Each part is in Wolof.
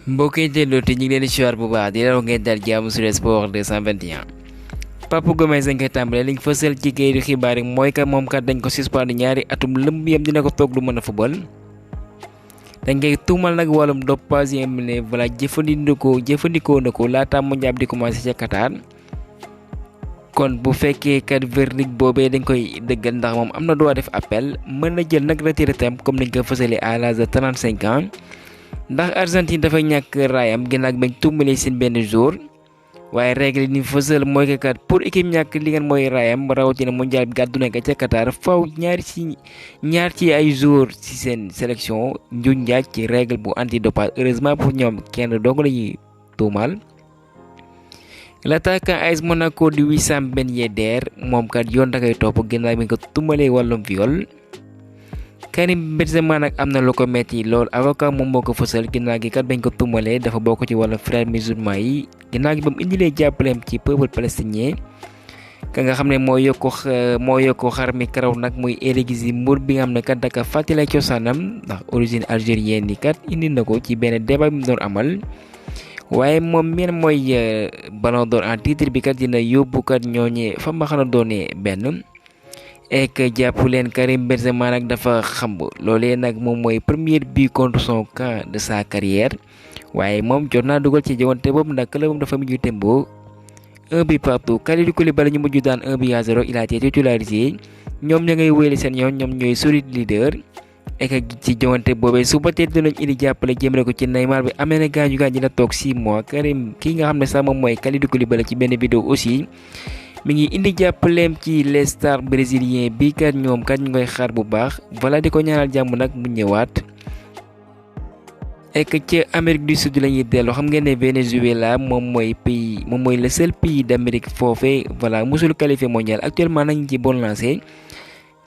mbokk yi delloo te ñu ngi leen di siwaar bu baax di leen wax ngeen dal jàmm sur sport 221. Papu Gomez dañ koy tàmbale liñ fësal ci kayitu xibaar yi mooy que moom kat dañ ko suspendre ñaari atum lëmb yam dina ko toog du mën a football. dañ koy tuumal nag wàllum dopage yi am ne voilà jëfandikoo na ko laata mondial di commencé ca Qatar. kon bu fekkee kat verdict boobee dañ koy dëggal ndax moom am na droit def appel mën na jël nag retraite comme niñ ko fësalee à l'âge de 35 ans. ndax Argentine dafay ñàkk raayam ginnaaw bañ tuumalee seen benn jour waaye règle yi ni fësal mooy que kat pour équipe ñàkk li ngeen mooy raayam rawatina mondial bi gàddu na ca Qatar faw ñaar ci ay jour ci seen sélection njuñ njaaj ci règle bu anti dopage heureusement pour ñoom kenn dong la ñuy tuumal. L'attaquant AS Monaco di Wissam Ben Yedder moom kat yoon da koy topp ginnaaw bi nga ko tuumalee wàllum viol. Karim Benzema nag am na lu ko metti lool avocat moom moo ko fësal ginnaaw gi kat bañ ko tuumalee dafa bokk ci wàllu frères musulmans yi ginnaaw gi ba mu indilee jàppaleem ci peuple palestinien ka nga xam ne moo yokku xar mi karaw nag muy érigé mbur bi nga xam ne kat daka fàttali cosaanam ndax origine algérienne yi kat indi na ko ci benn débat bi mu doon amal waaye moom meen mooy ballon d'or en titre bi kat dina yóbbu kat ñooñee fa ma xana doonee benn. ek jàpp leen Karim Benzema nag dafa xamb loolee nag moom mooy premier but contre son camp de sa carrière waaye moom jot naa dugal ci jogante boobu ndax clubam dafa mujj tembo 1 but partout. Kalidou Koulibaly ñu mujj daan 1 but à 0 il a été titularisé ñoom ña ngay wéyali seen yoon ñoom ñooy solide leader ek ci jogante boobee suba teel dinañ indi jàppale jëmale ko ci Neymar bi amee na gaañu dina toog 6 mois Karim kii nga xam ne sax moom mooy Kalidou Koulibaly ci benn vidéo aussi mi ngi indi jàppaleem ci les stars brésiliens bi kat ñoom kat ñu koy xaar bu baax voilà di ko ñaanal jàmm nag mu ñëwaat. ek ca Amérique du Sud la ñuy dellu xam ngeen ne Venezuela moom mooy le seul pays d'Amérique foofee voilà musul qualifié mondial actuellement nañ ci bon lancé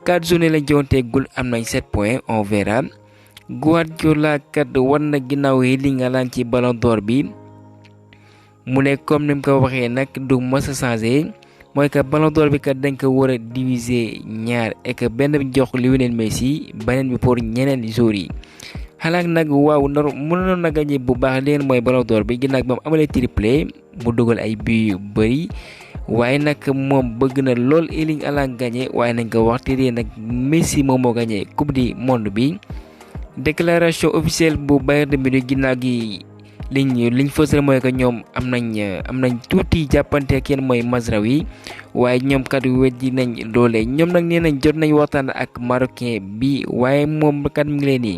4 journées lañ jonteegul am nañ 7 points on verra. Guardiola kat war na ginnaaw yi li nga laan ci ballon d'or bi mu ne comme ni mu ko waxee nag du mës a changé. mooy que ballon d'or bi kat dañ ko war a diviser ñaar et que benn bi jox Lionel Messi beneen bi pour ñeneen joueurs yi xalaat nag waaw mënoon na gagné bu baax leen mooy ballon d'or bi ginnaaw ba mu amalee triplé mu dugal ay but yu bëri waaye nag moom bëgg na lool Erling Haaland gagné waaye nañ ko wax te nag Messi moom moo gagné coupe du monde bi. déclaration officielle bu Bayern de Munich ginnaaw gi. liñ fësal mooy que ñoom am nañ tuuti jàppante ak yéen mooy Mazraoui waaye ñoom kat weddi nañ loolee ñoom nag nee nañ jot nañ waxtaan ak marocain bi waaye moom kat mi ngi leen di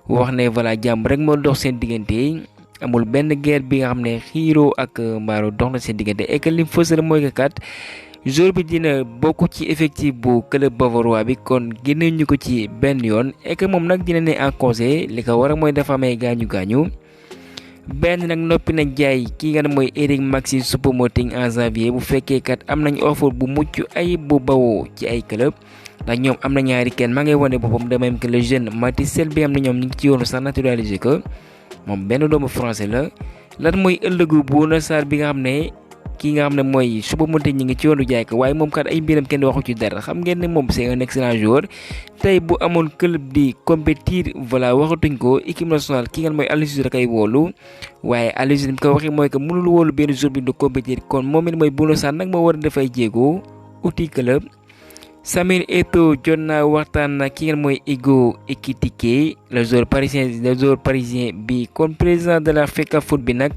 wax ne voilà jàmm rek moo dox seen diggante amul benn guerre bi nga xam ne xiiroo ak mbaaro dox na seen diggante et que liñ fësal mooy que kat jour bi dina bokk ci effectif bu club bavarois bi kon génne ñu ko ci benn yoon et que moom nag dina ne en conseil li ko war a mooy dafa amee gaañu. benn nag noppi na jaay ki nga ne mooy Eric Maxim Choupo-Moting en janvier bu fekkee kat am nañ offre bu mucc ayib bu bawoo ci ay club ndax ñoom am na ñaari kenn maa ngay wane boppam de même que le jeune Mathys Tel bi am na ñoom ñu ngi ci yoonu sax naturalisé ko moom benn doomu français la lan mooy ëllëgu Bouna Sarr bi nga xam ne kii nga xam ne mooy Choupo-Moting ñi ngi ci yoonu jaay ko waaye moom kat ay mbiram kenn waxu ci dara xam ngeen ne moom c'est un excellent joueur tey bu amoon club di compétir voilà waxatuñ ko équipe nationale ki nga mooy Aliou Cissé da koy woolu waaye Aliou Cissé mi ko waxee mooy que mënul woolu benn jour bi du compétir kon moom it mooy Bouna Sarr nag moo war a dafay jéego uti club. Samuel Eto'o jot naa waxtaan na ki nga mooy Hugo Ekitike le joueur parisien bi kon président de la FECAFOOT bi nag.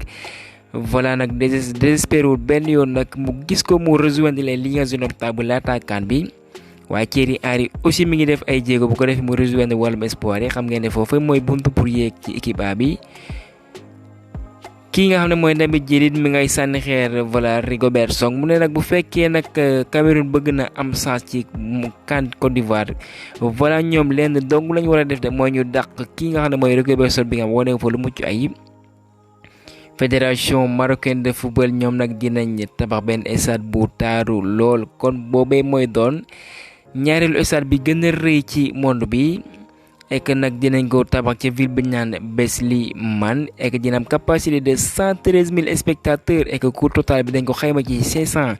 voilà nag désespéré benn yoon nag mu gis ko mu rejoindre les liens notables l'attaquant bi waaye Thierry Henry aussi mi ngi def ay jéego bu ko defee mu rejoindre wàllum espoir yi xam ngeen ne foofu mooy buntu pour yéeg ci équipe A bi. kii nga xam ne mooy Naby Djelit mi ngay sànni xeer voilà Rigobert Song mu ne nag bu fekkee nag Cameroun bëgg na am chance ci CAN Côte d'Ivoire voilà ñoom lenn dong lañu war a def de mooy ñu dàq kii nga xam ne mooy Rigobert Song bi nga xam wane fa lu mucc ayib. fédération marocaine de football ñoom nag dinañ tabax benn stade bu taaru lool kon boobee mooy doon ñaareelu stade bi gën a rëy ci monde bi et que nag dinañ ko tabax ci ville bi ñu naan Besliman et que dina am capacité de 113 000 spectateurs et que coût total bi dañ ko xayma ci 500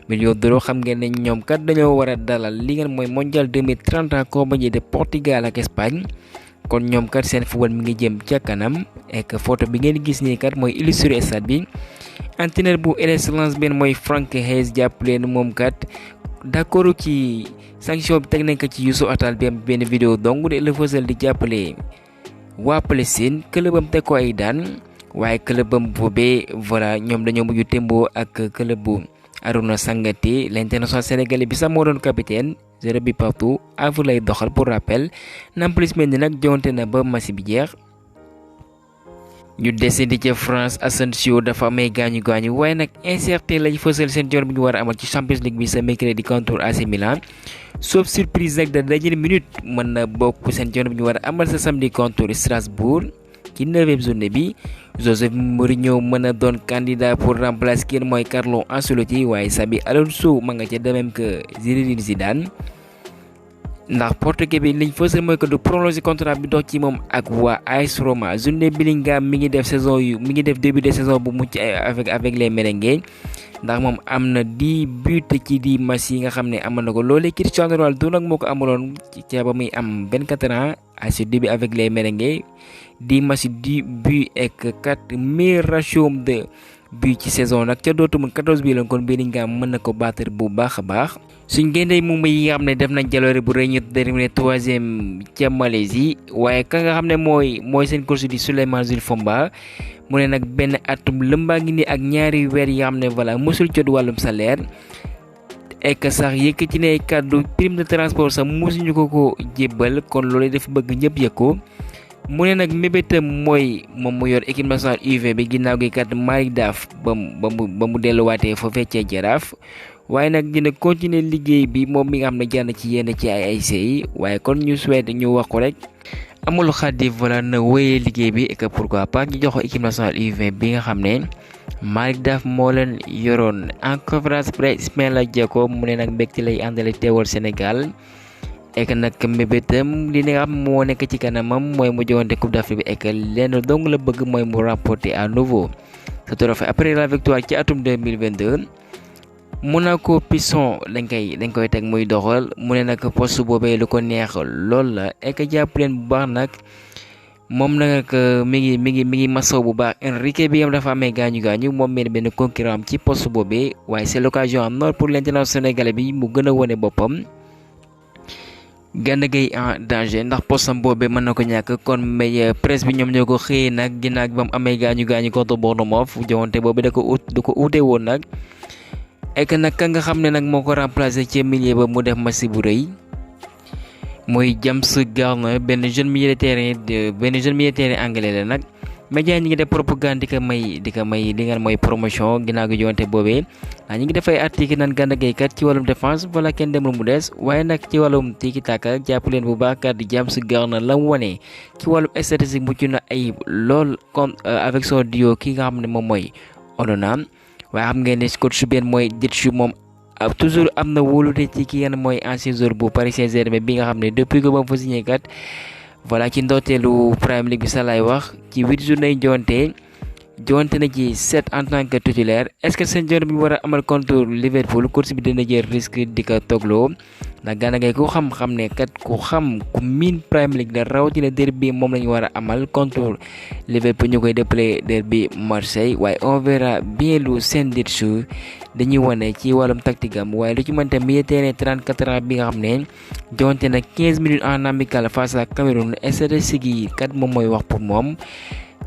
millions d'euros xam ngeen ne ñoom kat dañoo war a dalal li ngeen mooy mondial 2030 en compagnie de Portugal ak Espagne kon ñoom kat seen football mi ngi jëm ca kanam ek photo bi ngeen gis nii kat mooy illustré stade bi entraîneur bu LS Lens benn mooy Frank Hayes jàpp leen moom kat d'accord ci sanction bi teg nañ ko ci Youssouf Attal bi am benn vidéo dong de la fësal di jàppale waa Palestine clubam teg ko ay daan waaye clubam boobee voilà ñoom dañoo mujj témboo ak club bu Arouna Sangate l'international sénégalais bi sax moo doon capitaine 0 but partout avre lay doxal pour rappel Nampalys Mendy nag jonte na ba match bi jeex. ñu desandi ca France Asensio dafa amee gaañu waaye nag incertain lañ fësal seen jon bi ñu war a amal ci Champions League bi sa mercredi contre AC Milan sauf surprise nag da dernière minute mën na bokk seen jon bi ñu war a amal sa samedi contre Strasbourg ci 9e journée bi José Mourinho mën a doon candidat pour remplacer kii mooy Carlo Ancelotti waaye Xabi Alonso ma nga ca de même que Zinedine Zidane ndax portugais bi liñ fësal mooy que du prolonger contrat bi dox ci moom ak waa AS Roma Jude Bellingham mi ngi def début de saison bu mucc avec les merengues ndax moom am na 10 buts ci 10 matchs yi nga xam ne amoon na ko loolee Cristiano Ronaldo nag moo ko amaloon ci ba muy am 24 ans à ce début avec les merengues 10 matchs 10 buts et 4 meilleurs ratios de buts ci saison nag ca Dortmund 14 bi la kon Bellingham mën na ko battre bu baax a baax. suñ géndee moom yi nga xam ne def nañ jaloore bu rëy ñu terminé 3e ca Malaisie waaye ka nga xam ne mooy seen coach di Souleymane Jules Fomba mu ne nag benn atum lëmbaa ngi ni ak ñaari weer yi nga xam ne voilà mosul jot wàllum salaire ek sax yëkkati ne kàddu prime de transport sax mosuñu ko jébbal kon loolu dafa bëgg ñëpp yëg ko mu ne nag mébétam mooy moom mu yor équipe nationale U20 bi ginnaaw gi kat Malick Daaf ba mu delluwaatee foofee ca Jaraaf waaye nag dina continuer liggéey bi moom mi nga xam ne jaar na ci yenn ci ay ASC yi waaye kon ñu souhaité ñu wax ko rek amul xaddi voilà na wéyee liggéey bi et que pourquoi pas ñu jox ko équipe nationale U20 bi nga xam ne Malick Daaf moo leen yoroon en conférence presse Ismaïla Diécko mu ne nag mbégte lay àndale teewal Sénégal et que nag mébétam li nga xam moo nekk ci kanamam mooy mu joŋante Coupe d'Afrique bi et que lenn dong la bëgg mooy mu remporter à nouveau ce trophée après la victoire ci atum 2022 Monaco Piston dañ koy teg muy doxal mu ne nag poste boobee lu ko neex lool la et que jàpp leen bu baax nag moom nag mi ngi masaw bu baax Enrique bi am dafa amee gaañu moom mel benn concurrent am ci poste boobee waaye c'est l'occasion en or pour l'international sénégalais bi mu gën a wone boppam. Gana Gueye en danger ndax postam boobee mën na ko ñàkk kon mais presse bi ñoom ñoo ko xëyee nag ginnaaw ba mu amee gaañu contre Bournemouth joŋante boobu da ko uute woon nag. ek nag ka nga xam ne nag moo ko remplacé ci milieu ba mu def match bu rëy mooy James Garner benn jeune milieu de terrain anglais la nag média ñi ngi def propagande di ko may li nga mooy promotion ginnaaw gi joonte boobee ñi ngi def ay article naan Gana Gueye kat ci wàllum défense voilà kenn demul mu des waaye nag ci wàllum tiki taka jàpp leen bu baax kat di James Garner la mu wane ci wàllum statistique mucc na ay lool comme avec son duo ki nga xam ne moom mooy Onana waaye xam ngeen ne coach benn mooy Deschamps moom toujours am na wóolute ci ki ngeen mooy ancien joueur bu Paris Saint-Germain bi nga xam ne depuis que ba mu fa signé kat voilà ci ndorteelu Premier League bi sa lay wax ci 8 journées jonte na ci 7 en tant que titulaire est-ce que seen joor bi war a amal contre Liverpool course bi dina jël risque di ko togloo ndax Gana Gueye ku xam ne kat ku miin Premier League da rawatina derby moom lañu war a amal contre Liverpool ñu koy déplacé derby Marseille waaye on verra bien lu seen Deschamps dañuy wane ci wàllum tactique am waaye lu ci mënta milieu terrain 34 ans bi nga xam ne jonte na 15 minutes en amical face à Cameroun statistique yi kat moom mooy wax pour moom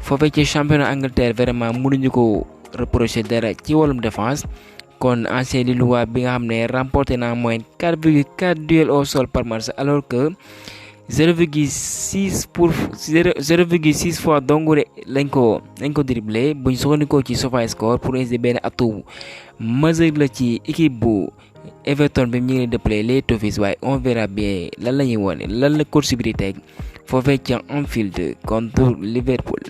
foofee ci championnat Angleterre vraiment mënuñu ko reprocher dara ci wàllum défense kon ancien Lillois bi nga xam ne remporté na en moyenne 4,4 duels au sol par match alors que 0,6 fois dong lañ ko dribblé buñ soxandikoo ci SofaScore pour indi benn atout majeur la ci équipe bu Everton bi ñu ngi déplacé les Toffees waaye on verra bien lan la ñuy wone lan la course bi di teg foofee ci Anfield contre Liverpool.